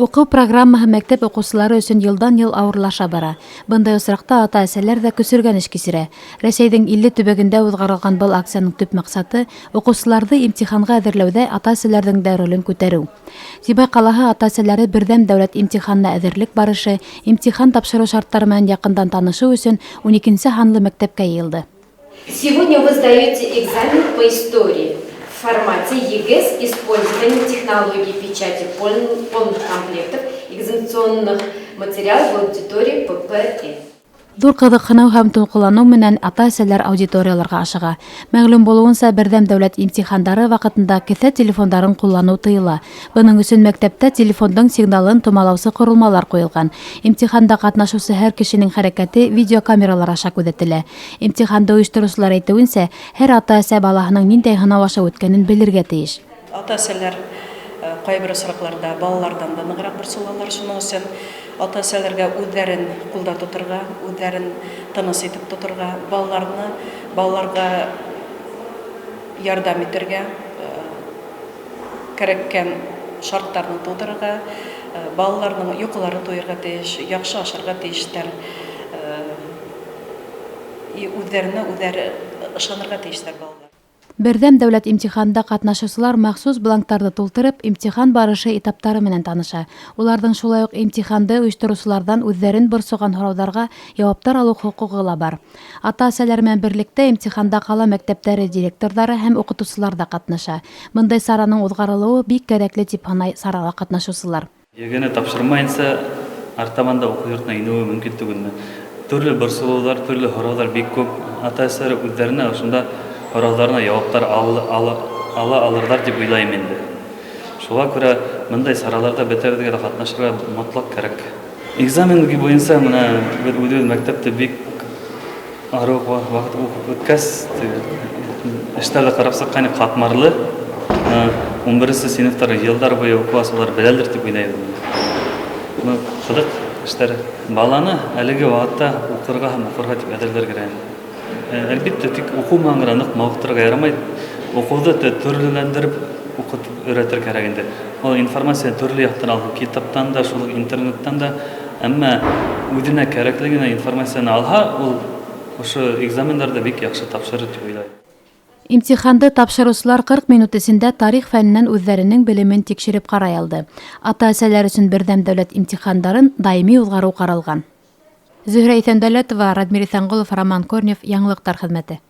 Уҡыу программаһы мәктәп уҡыусылары өсөн йылдан-йыл ауырлаша бара. Бындай осраҡта ата-әсәләр ҙә көсөргәнеш кисерә. Рәсәйҙең 50 төбәгендә уҙғарылған был акцияның төп маҡсаты уҡыусыларҙы имтиханға әҙерләүҙә ата-әсәләрҙең дә ролен күтәреү. Сибай ҡалаһы ата-әсәләре берҙәм дәүләт имтиханына әҙерлек барышы, имтихан тапшырыу шарттары менән яҡындан танышыу өсөн уникенсе һанлы мәктәпкә йыйылды. Сегодня вы сдаете экзамен по истории в формате ЕГЭ с использованием технологии печати полных комплектов экзаменационных материалов в аудитории ППЭ. Ҙур ҡыҙыҡһыныу һәм тулҡынланыу менән ата-әсәләр аудиторияларға ашыға. Мәғлүм булыуынса, берҙәм дәүләт имтихандары ваҡытында кеҫә телефондарын ҡулланыу тыйыла. Бының өсөн мәктәптә телефондың сигналын томалаусы ҡоролмалар ҡуйылған. Имтиханда ҡатнашыусы һәр кешенең хәрәкәте видеокамералар аша күҙәтелә. Имтиханды ойоштороусылар әйтеүенсә, һәр ата-әсә балаһының ниндәй һынау аша үткәнен белергә тейеш. Ата-әсәләр ҡайбер осраҡларҙа балаларҙан да нығыраҡ борсолалар. Шуның өсөн ата-әсәләргә үҙҙәрен ҡулда тоторға, үҙҙәрен тыныс итеп тоторға, балаларны балаларға ярҙам итергә, кәрәккән шарттарны тыуҙырырға, балаларның йоҡолары туйырға тейеш, яҡшы ашарға тейештәр. И үҙҙәренә үҙҙәре ышанырға тейештәр балалар. Берҙәм дәүләт имтиханында ҡатнашыусылар махсус бланктарҙы тултырып, имтихан барышы этаптары менән таныша. Уларҙың шулай уҡ имтиханды ойоштороусыларҙан үҙҙәрен борсоған һорауҙарға яуаптар алыу хоҡуғы ла бар. Ата-әсәләр менән берлектә имтиханда ҡала мәктәптәре директорҙары һәм уҡытыусылар ҙа ҡатнаша. Бындай сараның уҙғарылыуы бик кәрәкле тип һанай сарала ҡатнашыусылар. ЕГЭне тапшырмайынса артабан да уҡыу йортона инеүе мөмкин түгелме? Төрлө борсолоуҙар, төрлө һорауҙар бик күп. Ата-әсәләр үҙҙәренә ошонда һорауҙарына яуаптар ала алырҙар тип уйлайым инде. Шуға күрә бындай сараларҙа бөтәбеҙгә лә ҡатнашырға мотлаҡ кәрәк. Экзамен буйынса мына беҙ үҙебеҙ мәктәптә бик арыу ваҡыт уҡып үткәс, эштәрҙе ҡарап сыҡҡайны ҡатмарлы. 11 синыфтар йылдар буйы уҡығас, улар беләлер тип уйлайбыҙ. Ҡыҙыҡ эштәр. Баланы әлеге ваҡытта уҡырға һәм уҡырға тип әҙерләргә кәрәк. Әлбиттә, тик уҡыу менән генә ныҡ мауыҡтырырға ярамай. Уҡыуҙы төрлөләндереп уҡытып өйрәтер кәрәк инде. Ул информация төрлө яҡтан алһын, китаптан да, шул уҡ интернеттан да, әммә үҙенә кәрәкле генә информацияны алһа, ул ошо экзамендарҙы бик яҡшы тапшырыр тип уйлайым. Имтиханды тапшырыусылар 40 минут эсендә тарих фәненән үҙҙәренең белемен тикшереп ҡарай алды. Ата-әсәләр өсөн берҙәм дәүләт имтихандарын даими уҙғарыу ҡаралған. Зөһрә Иҫәндәүләтова, Радмир Иҫәнғолов, Роман Корнев, Яңылыҡтар хеҙмәте.